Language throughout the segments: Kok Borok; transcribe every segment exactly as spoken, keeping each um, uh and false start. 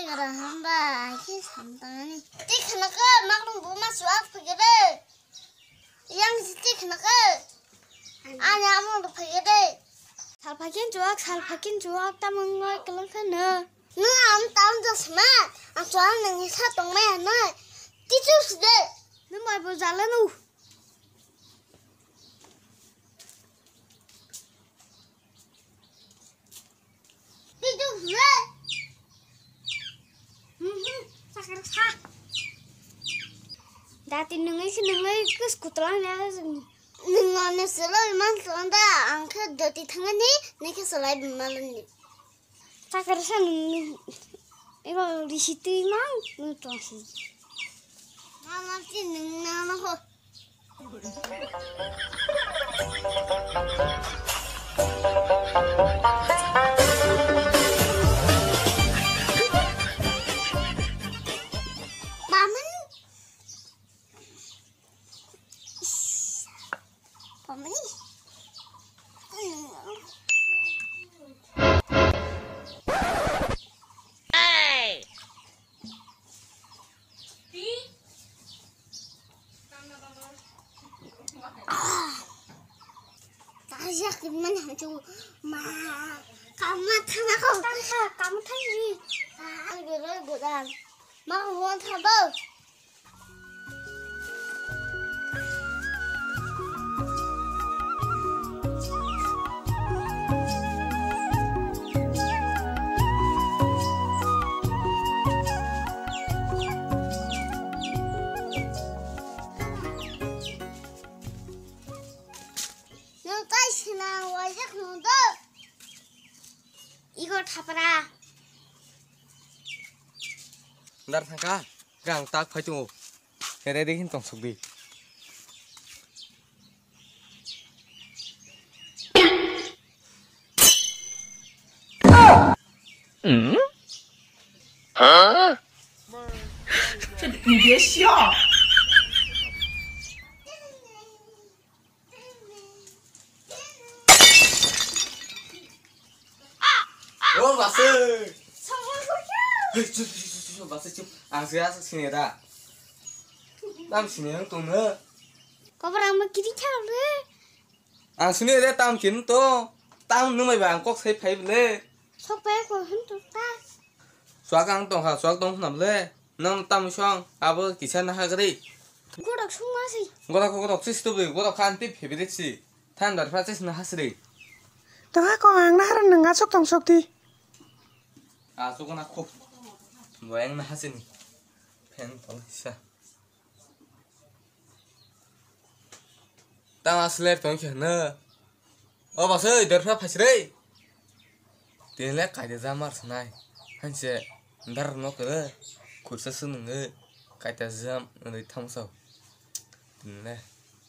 Gara hamba, ai khe samtangani. Tei khna khe, maklung bo ma chuak phai khe de. Yang si tei khna khe. Ani amung rok phai khe de. Sal phai khe chuak, sal phai khe chuak, tamung ngai kwlwng khe no. Nwng ang tam jasma, ang chuak nang sa tong maya nai. Tichu si de. Nwng bai bo jala nu. Dati nungwi khe nungwi kus kutlang ya. Nung ani selo iman tonda, ang khe dati thangani, nike solai malani. Takar sa nung, ego risi twi mang, nung tongsi. Mama ti nung nana ho. Mama ni. Mama ni. Kajak man hachu ma kama thana ko. Tangkha kama thangri. Ai goro godal. Ma won thabo. Nwng tai swnam waijak nung do. Igor thapra. Dar thangka, gang tak phai tongo. Ready hin tong sukdi. O basui. Hei, chup, chup, chup, chup, chup, basui, chup. Ang se aswk sini da. Tam sini ang tong no. Kobrang ma kiri khao le. Ang sini de tam kin to. Tam nwng bai ba ang kok sai phai bole. Sok pai ko hin to ta. Suak ang tong kha, suak tong khna bole. Nwng tam song abo kisa na ha gri. Gorok sung ma si. Gorok, gorok sis to bui, gorok khan ti favorite si. Than dar pha sis na ha sri. Tong ha ko ang na har nwng aswk tong sok di. Aswk na khuk. Bo ang na ha sini. Phen tong sa. Tang asler tong khe hwno. O basui, dorpha phaisrei. Tini le kaida jam mar sanai. Hanse dar no kere. Khursa swnungo. Kaita jam ngai thamsa. Tini le.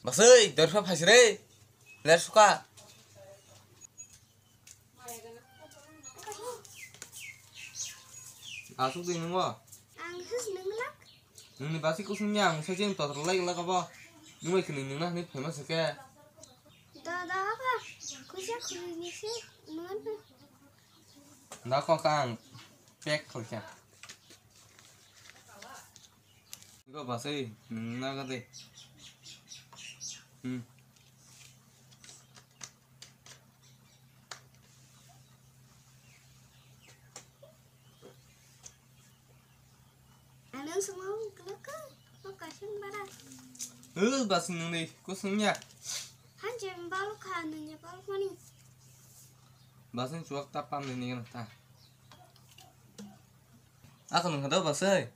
Basui, dorpha phaisrei. Ler suka. Aswk di nungo? Ang his nung lak. Nungni basi kusung ya, ang sajeng totor lai lak abo. Nung bai khini nung na hini famous ke. Da, da, ha, ha. Kuja khuri ni se, nung na. Da ko kang. Pek khoi kya. Iko basai, nung na ka de. Hmm. Ano semua kelakar, mau kasih bara. Eh, bas nung ni, kusung ya. Hanjam balu ka nung ya balu mani. Bas ni chuak tap pam ni ni ta. Ako nung kado basai.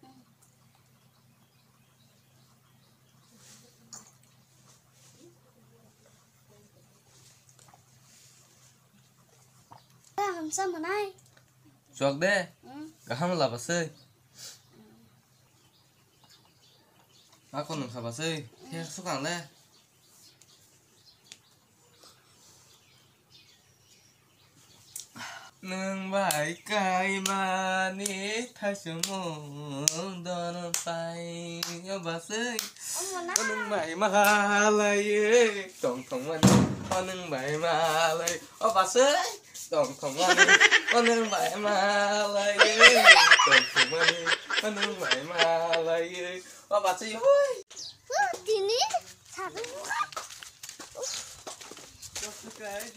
Hamsa manai. Chuak de. Hmm. Kaham laba sei. Ako nung khaba sei. He sukang le. Nwng bai kaimani thaisumung don pai o basui. Omo na. O nwng bai malai tong tong mani. O nwng bai malai o basui. Tongthokmani, anung bai malaiwi. Tongthokmani, anung bai malaiwi. O bachai, hui. Tini sabi buka.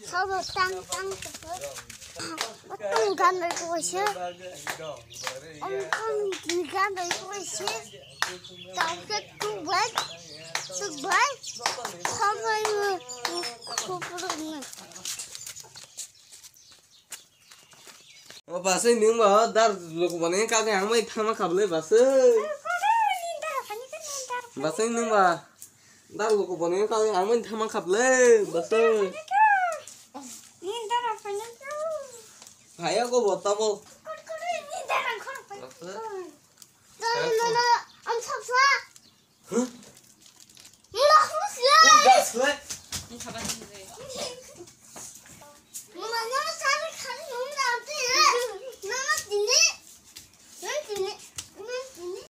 Sabo tang tang tepuk. Otong ganai ko se. Om om tini ganai ko se. Tau ke tu bai. Tu bai. Sabai mu. Kupuruk mu. O basai nwng ba dar loko bani kagwi ang mai thama khablai basai. Basai nwng ba dar loko bani kagwi ang mai thama khablai basai. Phaya go bo tabo. Basai. Tamo nono am sabsa. Huh? Nono khumsya. Basai.